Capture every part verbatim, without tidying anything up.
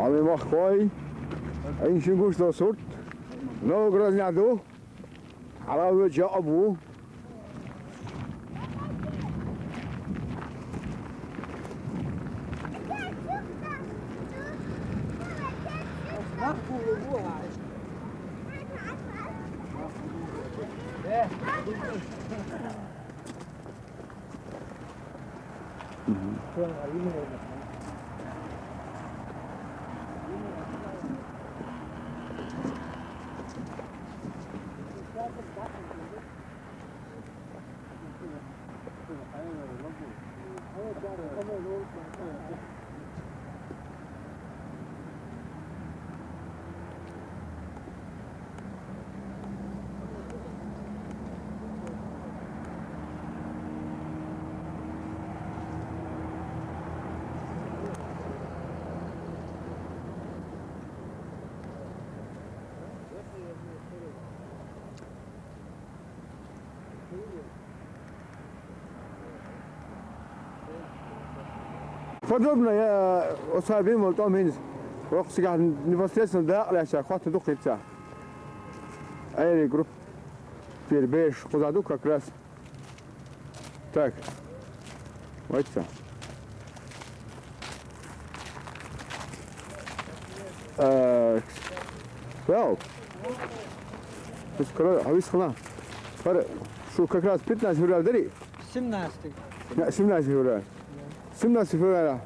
Ами махкой, ин шин гуш до сурт, но грозня ду, ала ве жа абу. Подробно я о себе мол там хинз. Воксига непосредственно да леша хватит духица. Ай групп перебеш куда ду как раз. Так. Вот всё. Э, Вау. Скоро, а вы схла. Пар, шу как раз пятнадцатого февраля дари? Семнадцатый. Да, семнадцатого февраля. Семнадцатого февраля.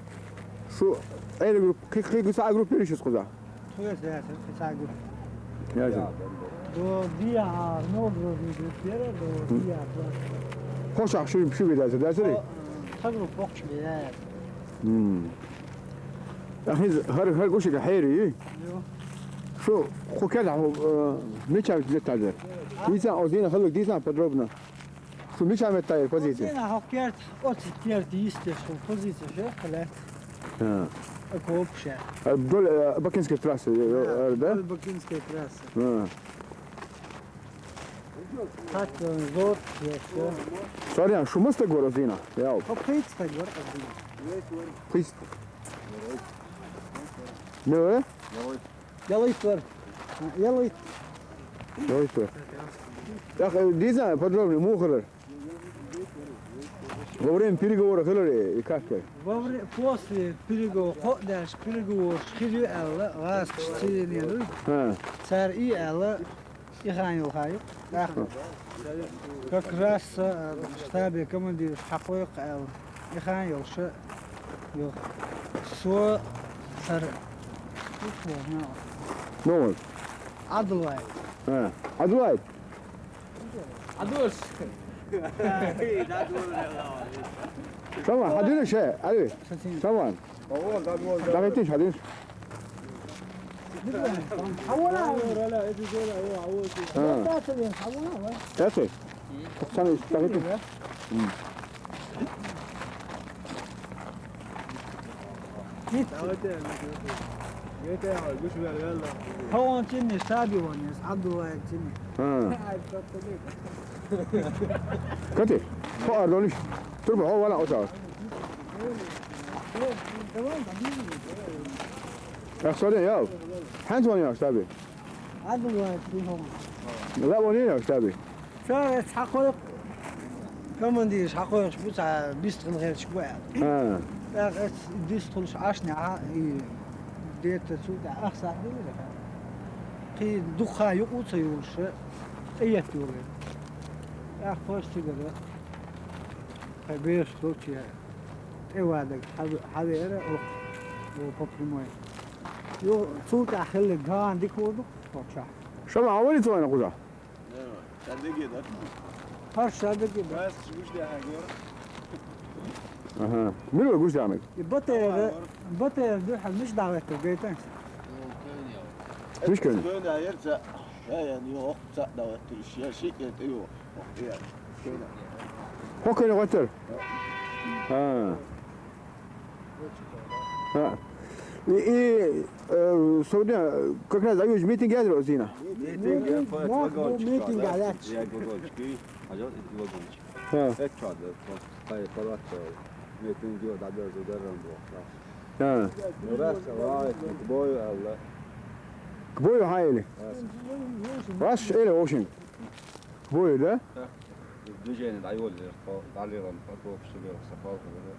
Шу, эли групп, кы, кы, кы, са групп переши скуда? Туес, да, кы, са групп. Я же. До Диа, а, но, до, до, до, первого, до Диа, да. Хош, ах, шу, шу, да, да, да. О, э, са групп, бокч, да. М. Ахиз, хар, хар гуши ка хайри. Йо. Шу, ху кеда, э, мича вит летадер. А? Дица, о, Зина, халык, дица подробно. Шу мича меттаер позиция? Зина, хо керт, оци керт, естественно, позиция, же, халет. А. Эко вообще. А вдоль, э, Бакинской трассы, э, э, да? Вдоль Бакинской трассы. А. Так, э, зор, я всё. Сорян, шу мыста гор о Зина? Яу. Хо пейц так гор о Зина. Пейц. Не, э? Ялый тур. Ялый. Ялый тур. Так, э, дица подробнее, мухрыр. Во время переговоров хилари и как? Во вре-, после переговоров, хо дальше переговоров, хирю элла, вас чтение, ну? А. Цар и элла, и ханил хаю. Так. Как раз, э, штабе командир хакой элла. Ихан йолуш йо. Со сара условно. Ну вот. Адулай. А, Адулай. Адуш. Шама, хадин ше, али. Шама. Давайте хадин. Хавона. А. Хавона. Эти. Сани, давайте. Хавон чинни саби вон, Абдулла чинни. А. Кати, хо ардолиш. Турба хо вала ота. Ахсаде ял. Ханс вон ял саби. Абдулла чинни. Ла вон ял саби. Цара эс хьакхойкху, командираш хьакхойкхуш бу, цхьа бистхула гӀерташ бу аьлла. А. ТӀаккха эс дистхулаш Ӏаш нехьа, и дета цу тӀехь ах сахь дилира. Кхин дукха юкъу ца йолуш, тӀеетта йолу. ТӀаккха хӀорш цигара, кхин бераш долчу тӀевадаг хьаве-, хьавеара оха, по прямой. Ю, цу тӀехь хилларг ган дика ву ду, кхочахь. Шала хьан валица вайна кхузахь? Ша дагийдар. Ша дагийдар. Ага. Мила гуш дамик? И батера, батера дуьхьал миш дагӀеттар гайтан? Миш кан? Кан аьлла, ца, я, я, нио, ца дагӀеттар, я, ши кан тӀе ю. Я, кан. Хо кан гӀеттар? А. А. И, и, э, сегодня как раз даёшь митинг, я, Зина? Митинг, я, по вагончик, митинг, да? Я вагончик, и, а я вагончик. А. Это что, да, по, по, по, митинг, я, да, да, да, да, да. ХӀа. Рас, вай, к бою, аьлла. К бою хьан эли? Рас. Рас эли, в общем. К бою, да? Движение дӀайоллера, тхо дӀалелан, тхо кокаш чу лелаш, ца халкъа дара.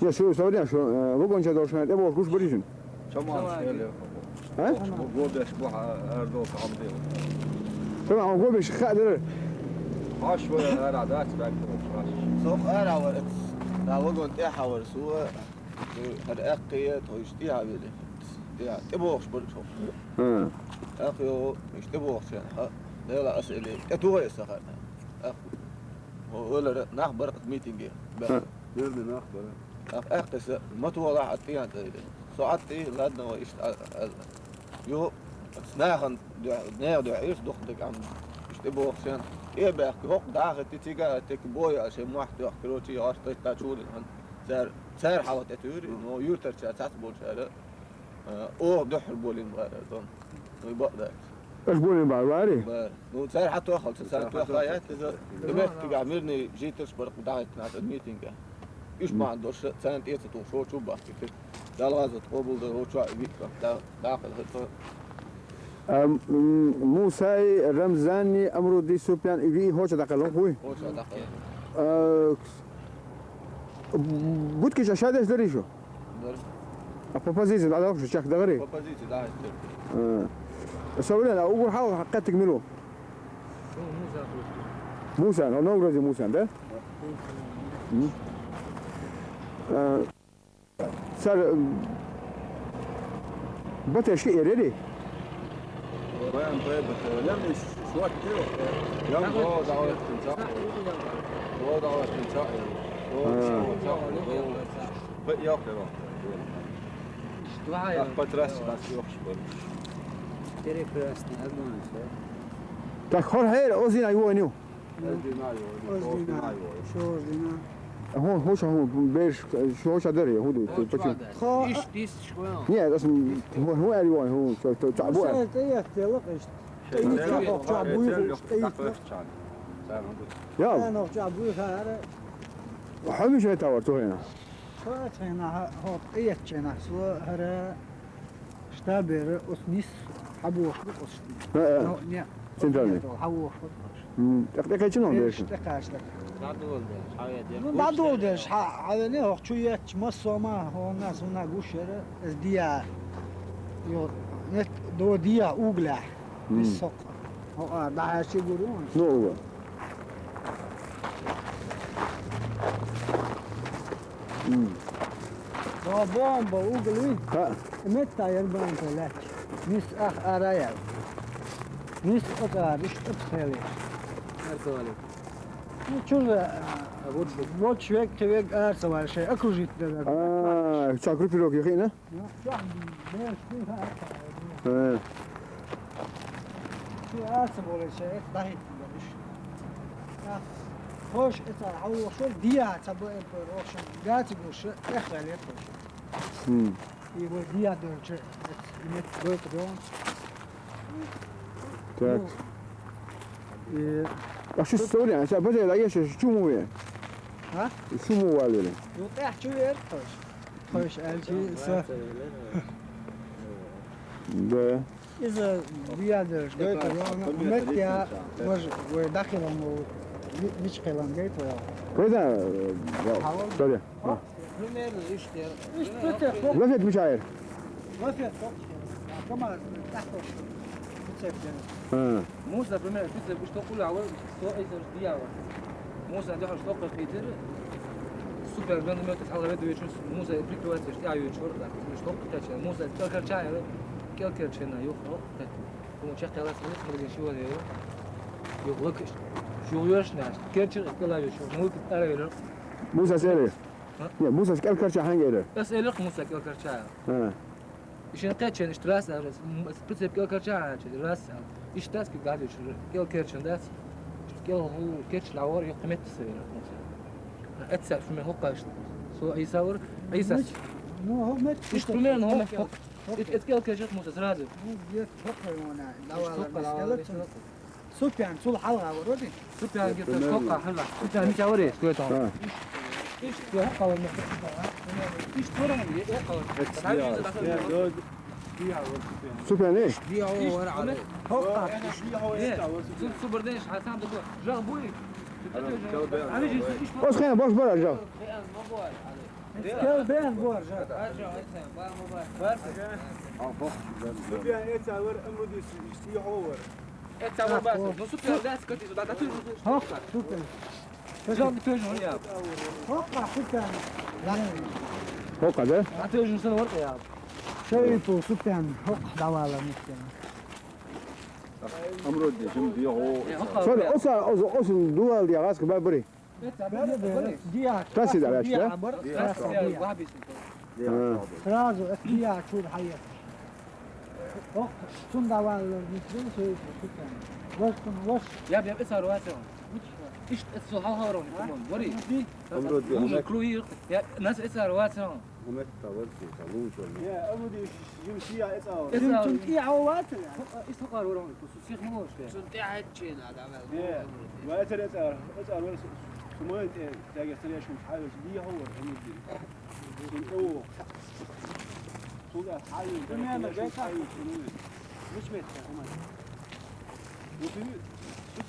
Я шу, со ваьдеш, шу, э, вагон чу долуш хӀара тӀебогӀуш гуш барий шуна? Чаман шелера. А? Бу-, бу-, беш бу хьа-, ара долу хьан бу. Тамам, гобеш хаа дара. Хьаш вара ара дац баьг долу хьаш. Со ара вара, да вагон тӀехьа вара, со, хӀара аьккхий, тхо иштта тӀехьа вели. ТӀехьа, тӀебогӀуш бара шо. А. Аьккхий, иштта тӀебогӀуш ян, хьа, Дела аса или, тӀе тухай аса хаа. Аьккхий. Хьо олара нах бара митинге. Ха. Берни нах бара. Ах, аьккхиса, ма тола хьа тӀе ян ца или. Со Ӏад тӀе, ладно, вай иштта а, а, а. Ю, нахана дуьхьа, нехан дуьхьа ирс духна дага Ӏамма. Иштта боху шен. ТӀе баьхки, хӀокху даха тӀе цига а тека боя, а шен мохь тоьхна, короче, йош тайта чули хан. Цар, цар хьала тӀе туьри, но юртарча цац болчара, а, оха дуьхьал болин бара, зон. Ну, и бакъ дац. Аш болин бара, вари? Бара. Ну, цар хьа тохал, цар тохал яц, иза. Меттига мирный житель бара, даха тӀе митинга. Уьш бан дош, царна тӀе ца тухуш, хӀо чу бахкийтира. Далгаза къобалдар, хӀо чу а виъ, да, даха хӀо. А, м, Мусай, Рамзанни, Амруди, Супьян, и виъ хӀо чу даккхалла хуй? ХӀо чу даккхалла. А, кс-, будкиша ша деш дарий шу? Дара. А по позиции дӀадахуш чекхдахарий? По позиции, да, это. А. Со валена, а угур хьал кхеттиг мила ву? Муса просто. Муса, ну, новгороди Муса, да? Да. Мгм. А, цар, м, батешки эрери? Баян, баян, баян. Лям иш, шуат киро. Лям го дават тинца. Го дават тинца. Го А. шуат тинца. Бе, я киро. Ишт вай. Так, потряс, так, ёхш, бе. Перепрясный, одно и всё. Так, хор хер, озина его ню. Озина его, Озина. Озина его. Шо озина? Хо, хо, шо, хо, беш, шо, шо даре, хо, ду, Хо, почему? Чуада. Хо, Иш, дис, школа. Не, это с-, хо, хо, ари, хо, хо, чё, чё, чё, Хо, бу, шо, это я, тело, конечно. Шо, Иш, тело, хо, чё, бу, тело, Иш, так, чё. Чё, ну, ду. Я. Я, ну, чё, бу, харе. Хо, ми шо, это, вот, то, я. Хо, это, на, хо, это, на, хо, харе. Штабера оцу нис хьабохур оцу. Э, э. Ну, не. Центральный. Нет, хьабохур оцу. М, тӀе-, тӀекхечина он Берш дерш? ТӀекхаьчна. ДӀадолдеш, хьаведеш. Ну, гуш дӀадолдеш, дерш. Хьа-, хьавене, хӀокху чу етташ, массо а ма, хӀонна, суна гуш яра, эс дия. Йо, нет, до дия, угля. М. Нис хӀокху. ХӀокху, а, дӀахьаьрчий гур ю. Ну, угля. М. Ва бомба угли. Ха. Метта яр бомба лач. Нис ах ара яр. Нис оцар, иш тӀе хели. Арсавали. Ну, чура, а, вот, вот человек, человек арсавали, шей окружить надо. А, ца группировка хина? Ну, чё, беш, ну, ха, ха. Э. Шу аса боле ше, эт дахит болиш. Ах, хош, эта, хьо, шо диа, ца бо, э, бо, шо, гаци гуш, эх, вале, хош. М. И вот диа дольче, эт, имеет дольче, да? Так. Ну, и А что история? Сейчас, подожди, а я сейчас чему я? А? Чему валили? Ну, эх, чего я, хош? Хош, а, чи, са. Да. Иза биядерш гайта, вана, метта, вож, вой дахилан, вич хилан гайта, вой. Кайда, э, да, Алло. Сори. А. Примерно, иште. Иште, Лафет мичайр. Лафет, камаз, тахтош. Бицепден. А. Муса, примерно, бицеп, что хули, алло, сто эйсер дьявол. Муса, дехар, что как идер? Супер, гранатомёт, халавет, вечер, Муса, прикрывается, что я вечер, да, что качал. Муса, как качал, Кел керчена, юха, хӀокху кхетта. Хьуна чекхдаллалц хӀинца хӀара деш ю вара. Юха лакаш. Шу йоьршнаш. Керчера кӀелайо шу. Муха ара велар. Мусас элира. А? Не, Мусас кӀел керча хьаьнга элира? Ас элира Муса кӀел керча. А. И шен кхечен иштта рас ара. М, прицеп кӀел керча хьаьнча, рас ара. Иштта дац кхин гӀадуьйтуш, кӀел керчен дац. КӀел хӀу керча лавор, юха кхин метта са велар Муса. Эццаш, шу мен хӀокхаш. Со Ӏийса вара, Ӏийсас. Ну, хӀо метта. Иштта примерно хӀо метта. Эц-, эц кӀел кечира Муса сразу. Ну, где хӀокхуьнан вана, давала мискала цун. Супьян, цул хьалха вара, ди? Супьян гита хӀокха хьалха. Супьян мича вара, сколько он? А. Иш, иш, хӀокха вара. Супян, э? Оцхена бош бара жо. Кел бен бор жо. Супян, э, цавар, амрудис, сти ховар. Э, цавар баса. Ну, супян, да, скати, да, да, ты же. Хох, супян. Жан ты тоже, я. Хох, супян. Хох, да? А ты же супян, я. Шерифу, супян, хох, давала, мистер. Амруди, жим, ди, хо. Сори, оса, оса, оса, дуал, я, газ, ба, бри. Таси да, да? Сразу, это я чур хая. Ох, сун давал, не срыл, что это, супян. Ваш, ваш. Я, я, это рвать. Ишт, это хал хал ровно, по-моему. Бори. Амруди, уже круги. Я, нас это рвать. Умет тавар ки, талун чон. Я, амруди, жим, сия, это. Жим, чун, и, а, ват. Ишт, хал ровно. Сусих мало что. Сунтя хаччена, да, мел. Е, ва эцер, эцер, эцер, ва сумоен те, тяге среш ум хайвес, ди ховар, амруди. Сунтя о. Сунтя хайвес, дунья на гайка. Миш мет, аман.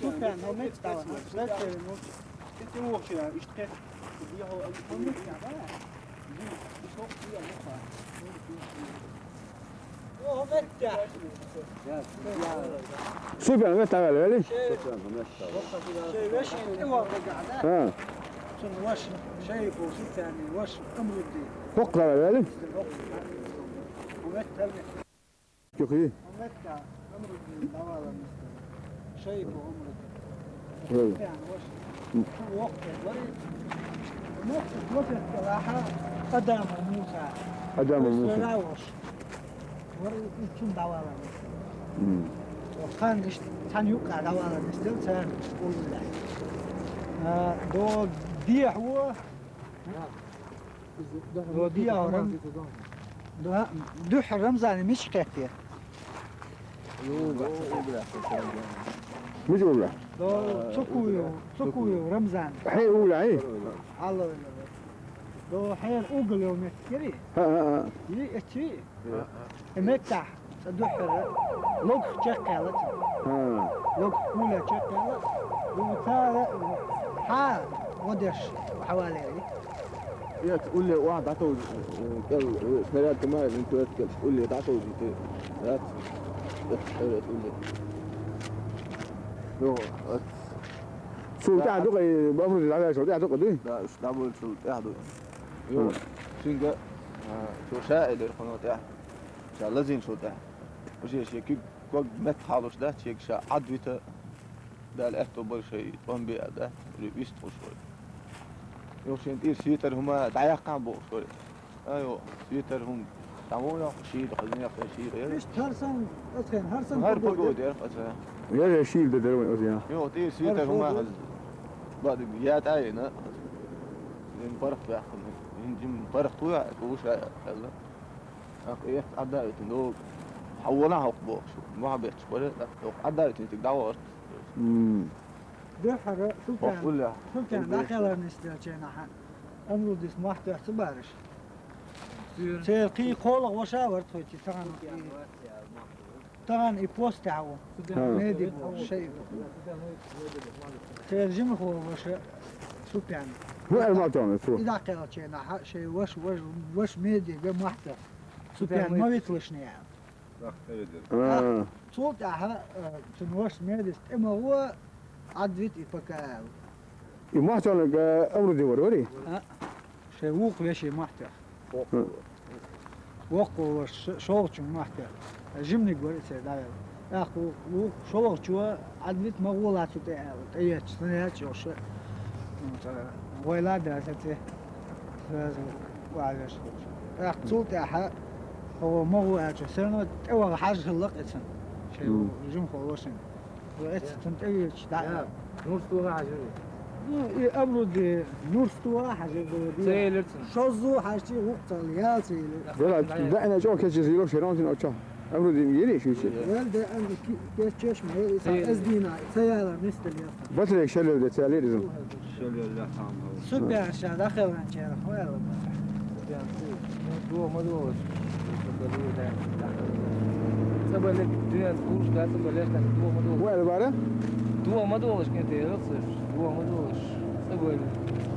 Супян, но мет става. Супян, но. Те те о хча, иште. Ди ховар, амруди. Ди, иште, ди ховар. Супян, мет тавал, вели? Ха. Хох тавал, вели? Юхи. Вели. Адама Муса. Адама Муса. Вара ичун давала. Мм. Хан иш тан юка давала дистел цан улла. А, до дихво. До дихво. Да, дух Рамзан миш кете. Миш улла. До цукую, цукую Рамзан. Хей улла, хей. Алла. До хер угол мет кери. Ха, ха, ха. И эти. Эметтахь, цӀа дуьххьара, логах чекхъяьлла цӀа. ХӀаа. Логах куьйга чекхъяьлла, дубуцара хьа гӀо деш хьавалаьлла. Эца улле охьа дӀатовжа, кӀел, снаряд ма, винтовка кӀел улле дӀатовжийта яц. Эца, эца улле. Ну, эца. Цул тӀаьхьа ду-кх, и бамруза дӀаваьлчул тӀаьхьа ду-кх, дуй? Да, уьш дӀаболчул тӀаьхьа ду. Йо, хӀаа. Цуьнга, а, цо ша элира хьуна тӀаьхьа. Ша лазийначул тӀаьхьа. Уже шен куьг ког метта хьалуш дац, шега ша Ӏад вита, Дала аьтто бара шайн тӀом беа дац, уьш вист хуш вара. Юха шен тӀера сетар хӀума дӀаяьккхахьа бохуш вара. Ай, йо, сетар хӀума дӀамо йоккху шийла, хаза некъ шийла яра. Иштта хӀара санна, аса хӀара санна хӀара погода погода яра аса. Яра шийла де дара вайн аса, я. Йо, тӀера сетар хӀума хаза. Бадиг ятӀа а йина. Ин паргӀат баьккхина. Ин жим паргӀат ву я, ву ша аьлла. ТӀаккха эцна Ӏадда а витина, ну, хьан вона хьокху бохуш, мохь бетташ бара, тӀаккха хьокху Ӏадда а витина, цига дӀавахарт. М. Дуьххьара, Султан, хьокху уллехь, Султан, ил дӀакхелхар нисделчийнахьа, Амрудис мохь тоьхна ца бараш. Церан кхий кхоалгӀа ваша вара тхоьца тахана. Тахана и постехь ву. ХӀаа. Медик ву, шайх. Церан жимахо ваша Супян. ХӀун аьлла ма тоьхна цо? И дӀакхелхачийнахьа шайн ваша, ваша, ваша медига мохь тоьхна. Супян ма витлашне аьлла. ТӀаккха тӀеведира. А. Цул тӀаьхьа, э, цуьнан вашас Медис тӀе ма гӀо, Ӏад вита и пока аьлла. И мохь тоьхнарг, э, Амрудин вара, варий? А. Шайн вукху вешин мохь тоьхна. Воккхо. Воккхо ваша ш-, шолгӀачун мохь тоьхна. Жиманиг вара и церан дӀаваьлла. ТӀаккха ву-, вукху шолгӀачо Ӏад вита ма гӀолахь цу тӀе аьлла. ТӀеэцча, сан яц йолуш. Ну, ца, вайла а дац, ца, сразу ваьлла веш. ТӀаккха цул тӀаьхьа хьо ма гӀо аьлча, все равно тӀе ваха хьажа хилла-кх эцна. Шайн Мм. жимахо вашина. Вай эцна цунна тӀе веача, дӀа а. Нурс тоха хьажа. Ну, и Амруди Нурс тоха хьажа ду. Ца елира цунна. Шозза хьаьжча, вукху ца яла ца елира. Вела, даьӀна чӀогӀа кечйина йолуш, хӀара хӀун оцу Амрудин йирий шуьйца? Вела, даьӀна ки-, кечйеш ма яра, иза Ца елира. Эздийна, ца яла нисдала яра. Батарейка шелъелла де ца ялийра иза? Шелъелла, хьан. Супян ша дӀакхелхинчара, хӀун аьлла бара? Дома долаш. ЦӀабале дуьнен кхулш дац, цӀабалеш дац, дома долаш. Вай бара? Дома долаш, кӀен тера ца, дома долаш. ЦӀабале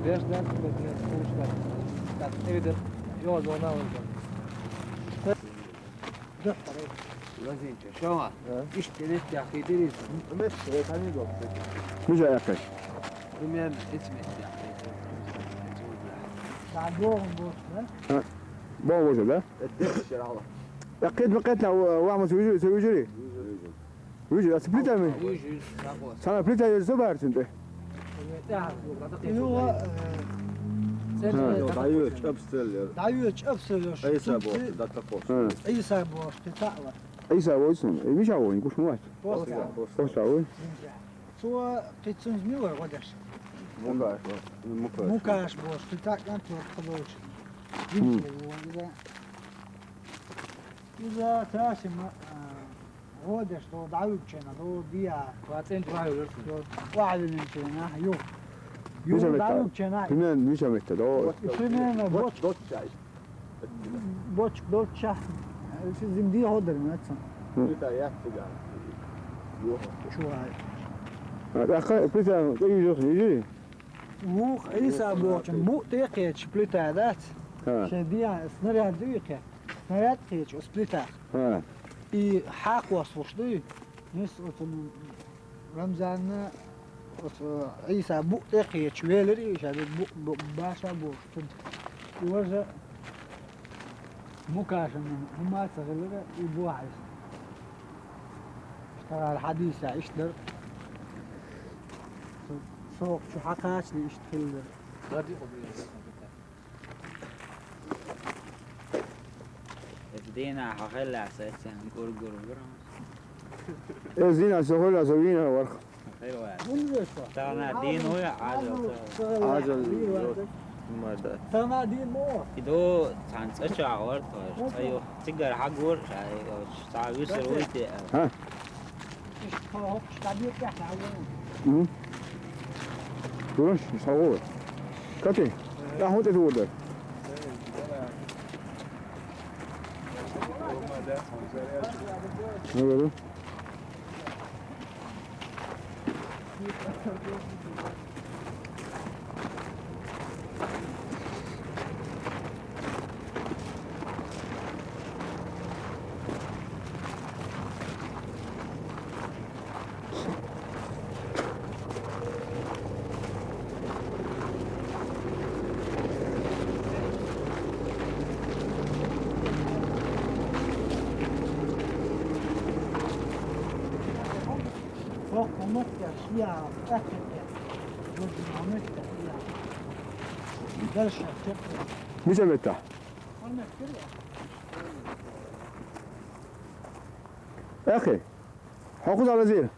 леш дац, цӀабале дуьнен кхулш дац. Так, эвидер, йозона вай. Лазинча, шо ма? А? Иштта меттехь хетира иза? Меттехь, хьан иза? Мича яьккхи? Примерно, эцу меттехь хетира. Эцу меттехь. Да, догӀун боху, да? А? Боху боху, да? Э, дехшара. Я кхет ма кхетна, ва-, вамас вижу, ца вижури? Вижу. Вижу, а ца плита ми? Вижу, вижу, да, боху. Цхьана плита еза ца бара цунна тӀе? Юха, э, церан дӀайоьду чӀапсаллера. ДӀайоьду чӀапсаллера. Ӏийса боху, да, такхо. А. Ӏийса боху, ты так вот. Ӏийса войсун, э, мича войн, гуш ма вац? Постар. Постар войн. Цо кхин цунца мила вара гӀо деш? Мукаш. Мукаш. Мукаш боху, ты так, кӀант вара кхадолчу. Винчу вон, иза. Иза цаьршимма, а, гӀо деш, до дӀавуьгучу хенахь, до диа. Ва цӀен чу ваьлларш. До ваьллинчу хенахь, ю. Ю дӀавуьгучу хенахь. Примерно мича метта, до. Примерно боч-, боч-, бочка долччахь, иза зим дехьо дара, ма ца. Хм. Чу ваьлла. А, тӀаккха плита тӀе юьжу, юьжу? Вукху Ӏийса бохучун букъ тӀе а кхечча плита дац. Ха. Шайн диа снаряд дуй кхетта. Снаряд кхечу оцу плитах. Ха. И хьакхоссалуш дуй? Нис оцу Рамзанна оцу Ӏийса букъ тӀе кхечу велира и ша букъ, букъ баша бохуш цунна. И важа Мукашана хӀума а ца хилира, и бохьа иза. Иштта хьадийса иштта дара. Со, со чу хьакхачале иштта хилла дара. Эцу дийнахь хьо хилла, аса эццахь гур-гур вара. Эцу дийнахь со хилла, со вийна вара. Хилла. Тахана дийна ву я, Ӏазал ца. Ӏазал йо, ма дац. Тахана дийна мо. И ду, цхьана цӀа чохь вара тхо, цӀа ю. Цигара хьагур, ша, цхьа вуьсур вуй те. Ха? М? Гуш, схьагӀо. Кати? ТӀаккха хӀун тӀе тӀе вур дара? Наверное. Мича метта? Эхи, хьо кхуза лазийра?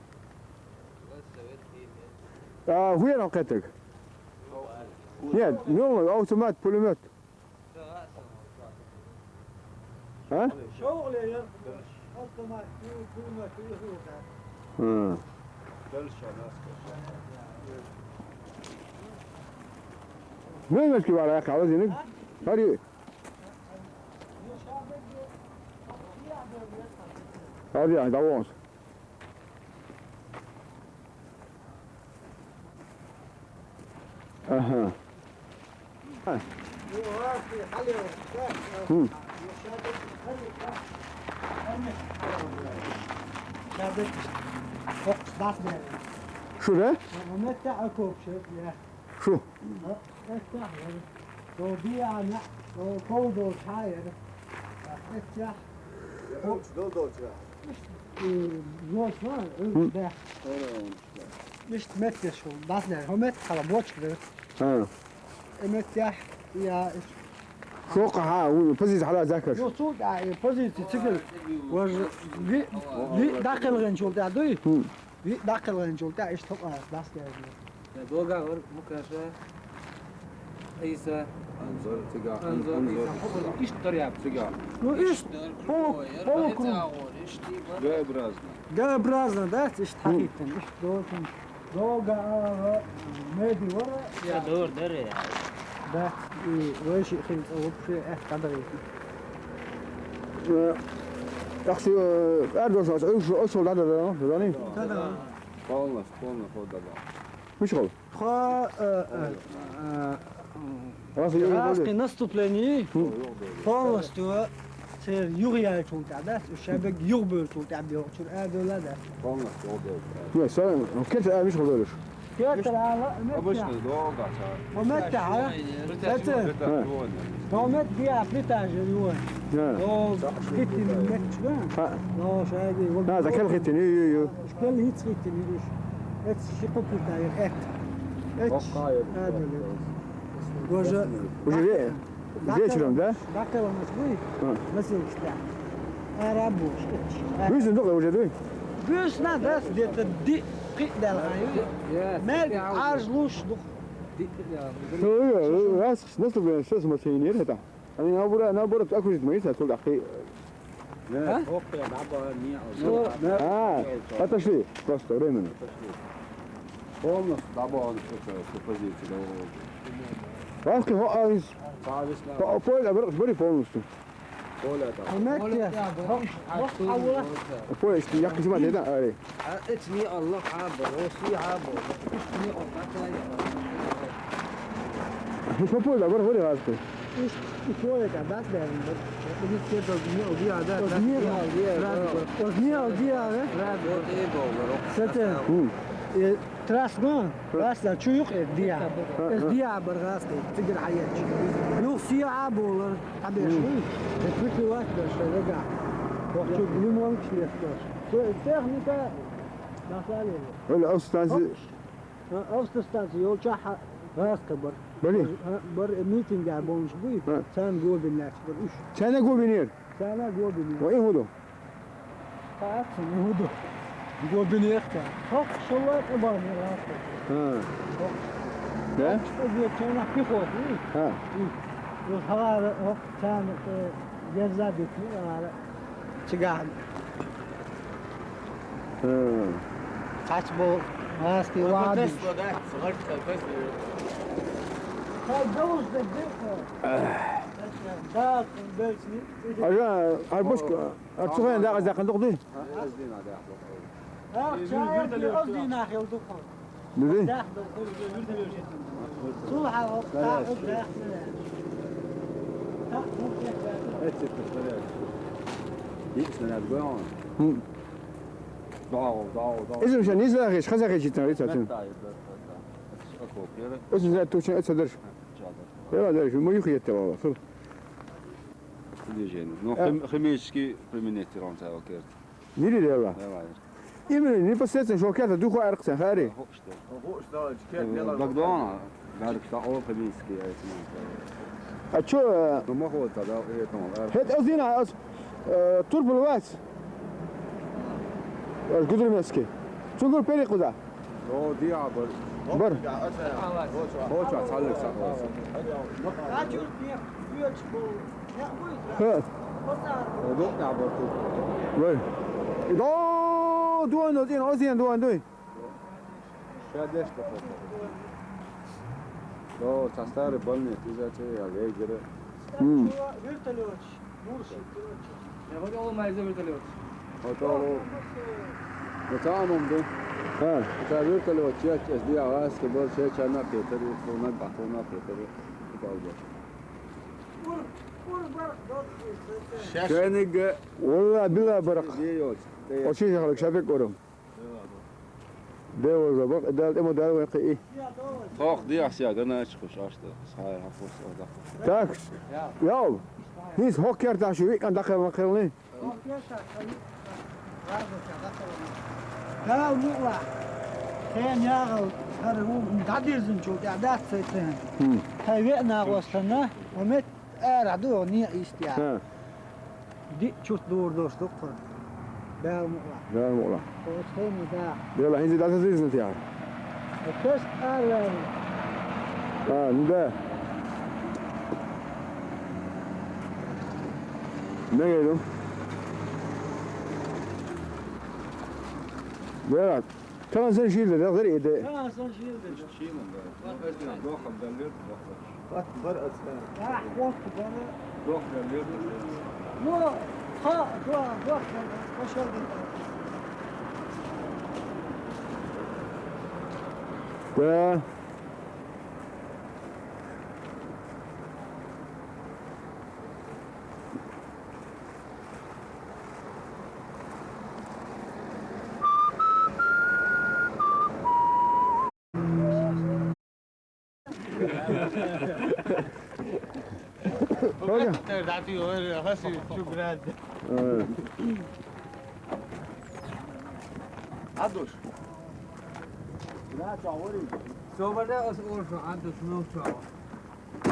А, хӀун яра хьо кхеттарг? Нет, ну, автомат, пулемёт. А? А. Вайн мешки вара, я кого зиниг? Хари. Хари, я, да вон. Аха. А. Хм. Шу, да? Шу. Хм. Иштта меттеш ву, дӀасадаьлла, хӀун метта хьала бочка дара? А. И меттехь, я, шо кхаьа, вуй, позиция хьала закаш. Йо, цул тӀаьхьа, и позиция цигара, важа, ви, ви дӀакхелхинчул тӀаьхьа дуй? Хм. Ви дӀакхелхинчул тӀаьхьа, иштта хӀокъа дӀасадаьлла. Я дога вар, Мукаша, Ӏийса, Анзор, цига, Анзор, Анзор, Ӏийса, хӀокъа иштта дара яп. Цига. Ну, иштта, полу, полу круг. Г-образно. Г-образно, да? Иштта хьахийтина, иштта долчун. Дога, а, меди вара. Я дор даре. Дац, и вайши хин цӀа вообще эт кадри. Э, ахши, э, ардош, аш, аш, аш, да, да, да, да, да, не? Да, да. Полностью, полностью, да, да. Мишгол? Хо, э, э, э, Раз, я не Раски говорю. Наступление Хм. Полностью цер югъяйчул тӀа дац, шабег югъберчул тӀа бел чур а дола дац. Полностью убил. Не, са, ну, кет, а, мишгол дойлуш. Кет, а, ла, Обычно меття. Долго, а? Ва меття, а? Меття. Это А. сегодня. Ва мет диа плита же юа. А. Но, хитин мет, да? А. Но, шаги, вот. А, закал хитин, ю, ю, ю. Шкел хит хитин, ю. Эт шико плита, эт. Эт. Окей. А, да, да. Боже. Уже ве-, вечером, да? Бакалом буй. А. Насилкста. Арабуш. Бюсн дукъ уже дуй? Бюсн а дац где-то ди-, къи дал хай. Мер аж луш дух. Ну, э, раз, нас, э, сейчас мы тренер, это. Они наоборот, наоборот, окружить мои, а туда хи-, А? А, отошли, просто временно. Полностью добавлен, это, с оппозицией, да, вот. Раски хо-, а, из-, Павис, да. По-, поле, бр-, бри полностью. Поле там. Поле, да, да. Поле, что я кузьма, да, ари. А, это не Аллах, а, Россия, а, По полю, бр-, бри раски. Иш, иш поле, да, да, да. Иш кето, не, убия, да, да. Озни, озни, убия, да? Вот и было, Сете. М. Э, трас гон, трас да, чуюк, э, диа. Э, диа баргас, э, тигр хаяч. Юх сия а болар, табеш. Э, прикрывать да, что, да. Вот, чё, лимон кислый, что. Всё, техника, наслали. Оля, а станция? А, автостанция, ёлча ха-, газ кабар. Бали? А, бар, э, митинг а болмуш буй. А. Сан гобин лач, бар, уш. Сана гобинер? Сана гобинер. Ва и худу? Так, не буду. Гобинер та. Хок, шулай кабар не раз. А. Хок. Да? Что где, что на пехоту? А. И, вот, хавара, хок, сан, э, герза битни, хавара. Чиган. Хм. Кач бу, маски вади. Хай, да уж да дыхо. Эх. Да, бельсни. Ажа, арбушка, арцухан да, да, кандук ди? А, чай, оздина хил духо. Бизи? Хм. Изм ша низа хеш, хаза хеш итна рица тин. Изм ша тучен эца дерш. Я дерш, мо юх ете вала. Движение. Ну, хим-, химический применить тирон ца окерт. Нири дела. Давай. Именно непосредственно шокерта духу арксан хари. Дагдона, гарк та о химический айтма. А чё, э, Ну, махо та, да, это, ну, хет азина, аз, э, турбулвац. Аз гудермески. Цугур перекуда. О, диабол. Бар. Хоча, цалик са. Хе. Удобно аборту. Вай. До, дуан, один, один, дуан, дуй. Шадеш та. До, цастары больный, ты за че, я вегере. М. Вертолёт, Мурши, короче. Я вот он май за вертолёт. Вот он. Вот он, да. А. Это вертолёт, чек, эс ди а, эс ди а, чек, чек, на Петер, на Баку, на Петер. Кениг. Валла, билла барак. Оши жахалык шабек орум. Девоза бак, дал, эмо дал вен кии. Хох, диас я, гана ачхуш, ашта. Сай, хафус, ада. Так. Яу. Хиз хокер ташу, вик анда кел макелни. Дал мула. Сен ягал, хар у, дадирзин чу, я дат сайтен. Хм. Хай век на гостана, умет Ара ду ни истя. Ха. Ди чут дур дош дукхур. Бел мула. Бел мула. Оцхени да. Бела хинзи дата зизна тя. Кас ара. А, ну да. Не еду. Бела. Тана сан шилде, да, зар иде. Тана сан шилде. Шилде, да. Дохам да лер, дохам. Хатт бар аца. Ахь хӀотта бара. Дохка лерта. Ну, ха, дуа, дохка, пошёл дитар. Да. Хоза. Э. Адуш. Собарда ас оршу, адуш, ну, чё?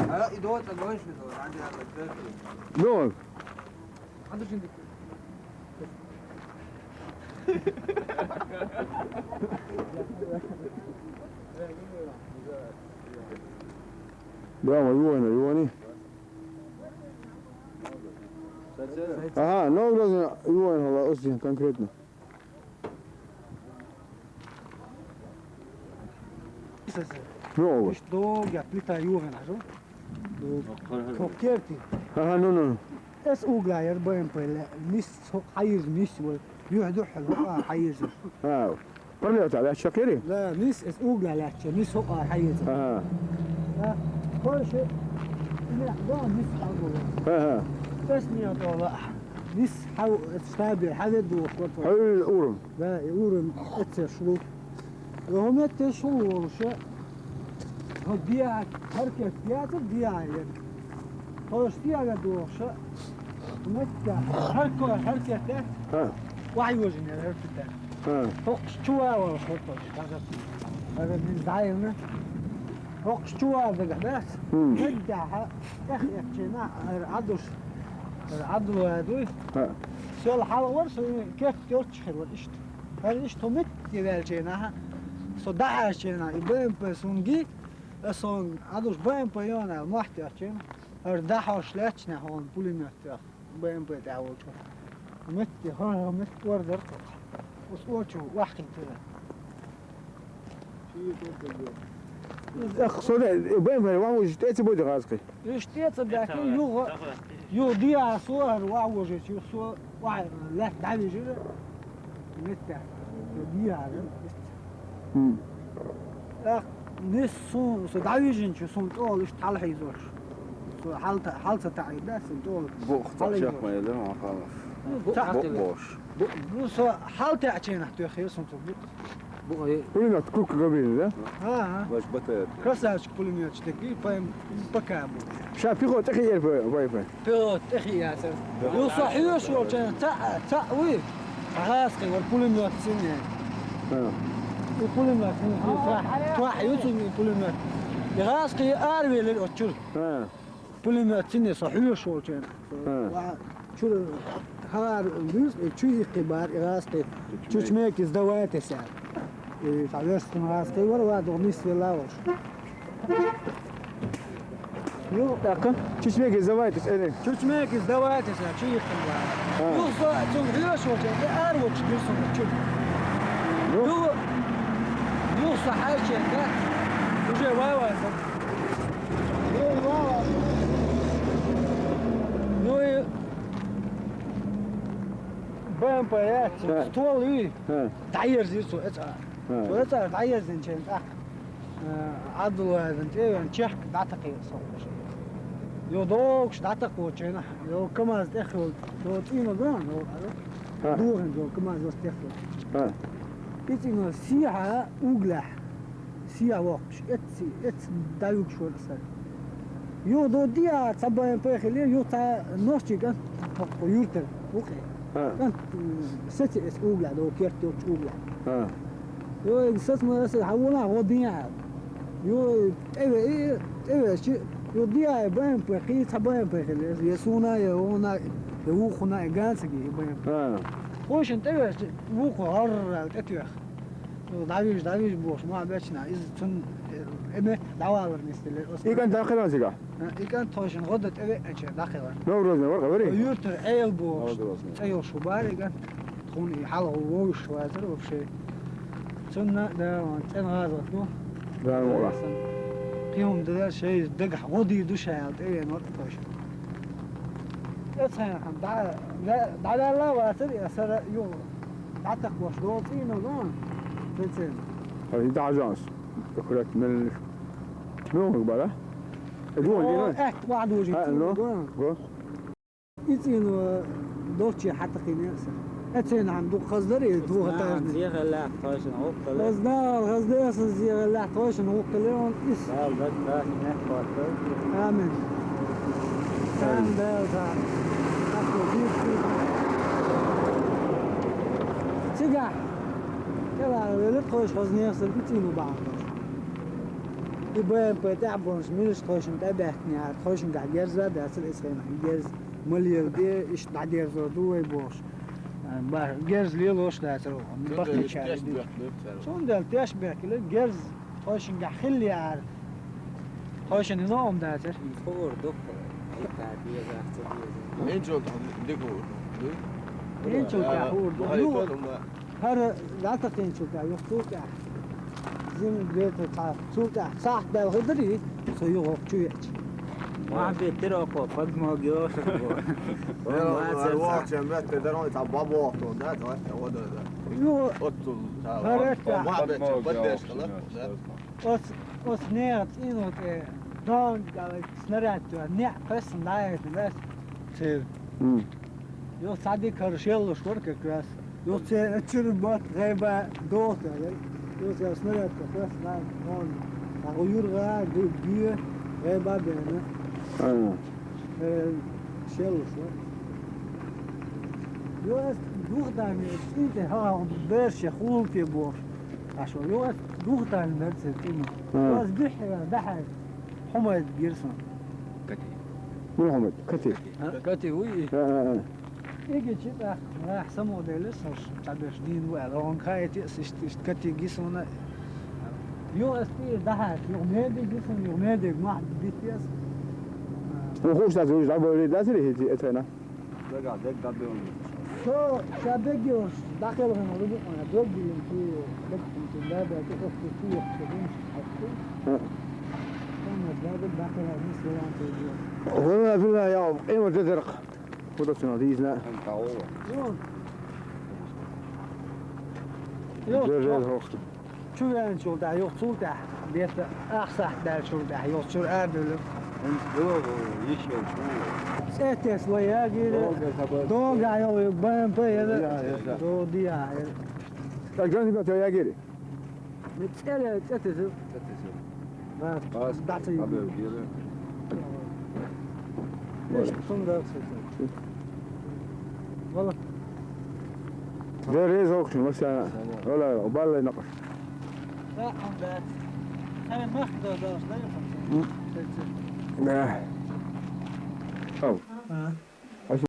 Ара, и до, это больше, то, ради этого, это. Ну. Адуш, иди. Браво, Ивана, Ивани. Ага, ну, грозно, Иван, ала, осень конкретно. Ну, вот. Ишт дог я плита ювен, ажу? Дог. Кокерти. Ага, ну, ну. Эс угла яр Б М П ле, нис хо хайз нис вол. Юх дух хо хайз. А, пролёта, да, чакери? Да, нис эс угла ляча, нис хо хайз. Ага. Да. Короче, не, да, нис хо. Ага. Эс не то, да. Нис хо, эс штабе, хаве дух, вот. Хаве урун. Да, и урун, это шло. ХӀуметташ хӀу волуша, хӀу диа, хӀаракат диацар диа яр. Хьош диага дохуша, хӀуметтехь, хӀарко, хӀаракат дац, ХӀа. Вахьйожина яр хӀара пита. ХӀа. ХӀокхуш чу валалаш хӀорпаш, хӀара, хӀара мин дӀайина. ХӀокхуш чу вала дагахь дац. ХӀуьттахьа, тӀехъяхчина, хӀара Ӏадуш, хӀара Ӏадула дуй. ХӀа. Сел хьалавар, со керт йолчу хир вар иштта. ХӀара иштта хӀу меттиг ваьлча нахьа, со дӀахьаьжча нахьа, и Б М П сунги, аса хьуна Ӏадуш Б М П йона аьлла, мохь тоьхча нахьа, хӀара дӀахьош лаьттача нахьа хьуна пулемёт тоьхна, Б М П тӀехь волчу. Метте, хӀара метте ор дара цо. Ус очу вахкийтира. Ах, со де, Б М П ван вужа тӀе ца бойду гӀазкхи? Уьш тӀе ца баьхкина, юха, юха диа со хӀара ван вужа, юха со ван лаьтта дӀавижира. Метте. Диа хӀара. Хм. ТӀаккха нис суна, со дӀавижинчу суна тӀола иштта хьалахьийзош. Со хьалта-, хьалца таӀийда, суна тӀола. Буху хьалахьийзош. Чекх ма елла, ма халас. Ну, бу-, бу-, бош. Бу-, ну, со хьалтаьӀчийнахь тоьхира суна цу бу-, бу-, э. Пулемёт круг габина, да? А, а. Ваш батарея. Красавчик пулемётчик дерг, и пойм-, пока бу. Ша пехота тӀехиъера вай, вай, вай. Пехота тӀехиъ яцара. Юха со хьоьжуш волчу хенахь цхьаъ, цхьаъ вуй, гӀазкхи вара пулемёт цӀинъе. А. И пулемёт, ну, ну, тхо-, тхо ю цунна и пулемёт. И гӀазкхи аравелира оцу чуьра. А. Пулемёт цӀинъе со хьоьжуш волчу хенахь. А. Ва-, чуьра хӀара буьйса, и чу иккхи бара, и гӀазкхи. Чучмеки сдавайтесь аьлла. И цхьа верстина гӀазкхи вара, ва догӀу нисвелла волуш. Ю, тӀаккха? Чучмеки сдавайтесь, эли. Чучмеки сдавайтесь, а, чу йихкина вара. А. Ю, со, цунна хьоьжуш волчу, и ара волчу дира суна чу. Ну? Ю, ю, со хьаьжча, да? Уже вай-вай со. Ю, вай-вай. Ю, и Б М П яц, а, ствол ю. А. ДӀаерзира цо, эца. А. Цо эца дӀаерзинчу тӀаккха. Э, Ӏабдуллаевна тӀе а веана, чехка дӀатакхийра со. Йо догуш дӀатакхочу хенахь, йо КамАЗ тӀехь йолу, йо цӀийнан ган, йо, ара, ХӀа. Дохина йо КамАЗ йо тӀехь йолу. ХӀа. И цӀийнан сехьа углехь, сехьа воккхуш, эцци, эцци дӀаюгуш вара аса. Йо до диа цхьа Б М П хилира, йо цхьа нохчий кӀант, хӀокху юьртара, вукхе. ХӀа. КӀант, м, сеце эца углехь, до керт йолчу углехь. ХӀа. Йой, сац ма аса, хьан вуна гӀо дин хьал. Йой, тӀеве-, тӀевеачи, йо диай Б М П, кхин цхьа Б М П хилла, я суна, я вона, я вукхуна, я ганцаги, я Б М П. А. Хойшин тӀевеачи, вукху гӀарра тӀетоьху. Йо, дӀавижа, дӀавижа бохуш, ма бечна, иза цун, э, эме, дӀавалар нисделла, оскар. И кӀант дӀакхелан цигахь? А, и кӀант тхойшин гӀо дан тӀевеача дӀакхелан. Новгородный вара, говори. Юртара Ӏела бохуш, Новгородный. ЦӀе йолуш хӀу бара и кӀант. Тхуна и хьалха вовшаш вацара вообще. Цунна, да, цӀена гӀазот ду. Да, ну, ладно. И хӀума дара шоай дагахь гӀо дийр ду ша аьлла, тӀевеана вара тхойша. Эцхьайна хьан дӀа-, дӀа-, дӀаваьлла а вацара, и сара юха дӀатакхош долу цӀийнал а, цӀена. Хьо и дӀа а жоьнас, аккурат мел муьлханиг бара? Э, гуо, О, гина? Аьтта вахьа дужий ХӀаъ, цӀийнал ну? Го. И цӀийнал долчче хьатакхийнера аса. Э, цӀена хьан дукха хаза дара и двухэтажный. Зехьа лаьтта тхойшина гӀуллакх хилла. Хаза дала, хаза дала аса зехьа лаьтта тхойшина гӀуллакх хилла он ис. Дала даг дас мехкоттал. Амин. Амин, Дала царна. Цигахь кӀелхьара велира тхойша хаза нехан саг и цӀийнал бахьана долуш. И Б М П тӀехь болуш милаш тхойшинна тӀе а баьхкинехьара, тхойшингахь герз а дацара, иза хенахь герз ма леладе, иштта дӀадерзор ду вай бохуш. Ба-, герз лелош дацара оха, баккхийчара. Цундела теш бехкилира герз тхойшингахь хилла яра. Тхойшинна хӀума дацара. Хуур дукха, итта деза, ца деза. Инчул тӀехь дика хуур ду. Инчул тӀехь хуур ду. Ю-, ХӀара дӀатакхийначул тӀехь, юха цул тӀехь, зим бетар цхьа, цул тӀехь сахьт даьлла хир дарий, со юха чу веача. Мохь биттира оха, подмог йоша бу. Вон вацар цхьа. Вахча метте дарон цхьа бабохтун, да, цхьа метте вода, да. Юха оццул цхьа хӀара мохь биттира поддержка, да. Оц, оц нехан цӀийнал тӀе донг, снаряд тӀе, неӀ кхоьссина дӀаяйтина, да? Цер. М. Юха цхьа дика хӀара шеллуш вара как раз. Юха церан чуьра мотт гӀайба доху аьлла. Юха церан снарядка хӀоьттина нана, нана. Цхьа юргӀа, гу-, гуье, гӀайба бена. А. Э, шеллуш вара. Юха ас духадаме, цӀийнан тӀе хьалха берше хулте бохуш. Аш вара. Юха ас духадаме дара церан цӀийнан. А. Юха ас дуьххьара, дахьара. Хьумайда гира сан. Кати. Муна Хьумайд? Кати. А? Кати вуй и? А, а, а. Иги чи тӀаккха нах самукъаделира сан, цхьаберш дийна ву аьлла. Охан хаийти ас иштта, иштта Кати ги суна. Юха ас тӀера дахьаш, юха медиг ги суна, юха медиг мохь битти ас. Ву хууш дац, вуьш дӀабойли дацари хӀинца эцхьайна? Дагахь дерг дӀабевлла. Со ша бегиош дӀакхелхина лугу, дог дилина кийо, дог дилина баьбаьча, оццул кийо, со динаш хьаьтту. ХӀаъ. Соннас баьбаг дӀакхелхина, нис валан тайжо. Валла, билла, ял, къемат дезаркх. Худа цуьнан дийзна. Ан тагӀо. Вон. Йо, Жо-, жо-, жо-, хохту. Чу веанчул тӀехь, юха цул тӀехь, бета ах сахьт даьллачул тӀехь, юха чуьра арадевлира. ХӀинца догӀу, йиш йолчу ву. ЦӀе тесла ягийра, догӀу хабар. ДогӀу йолу Б М П яра, я, я, я. ДогӀу дия яра. Так, Джонни Бетто ягийра? Ме цӀе ле, цӀе тесира. ЦӀе тесира. Да, Бас, да, цӀе хабар ягийра. Гира. Вала. Дера реза вокхуьйту, Максана. Вала, баллай накъаш. Да, он да. Ай, мах да, да, да, да. М. Да. Ау. А.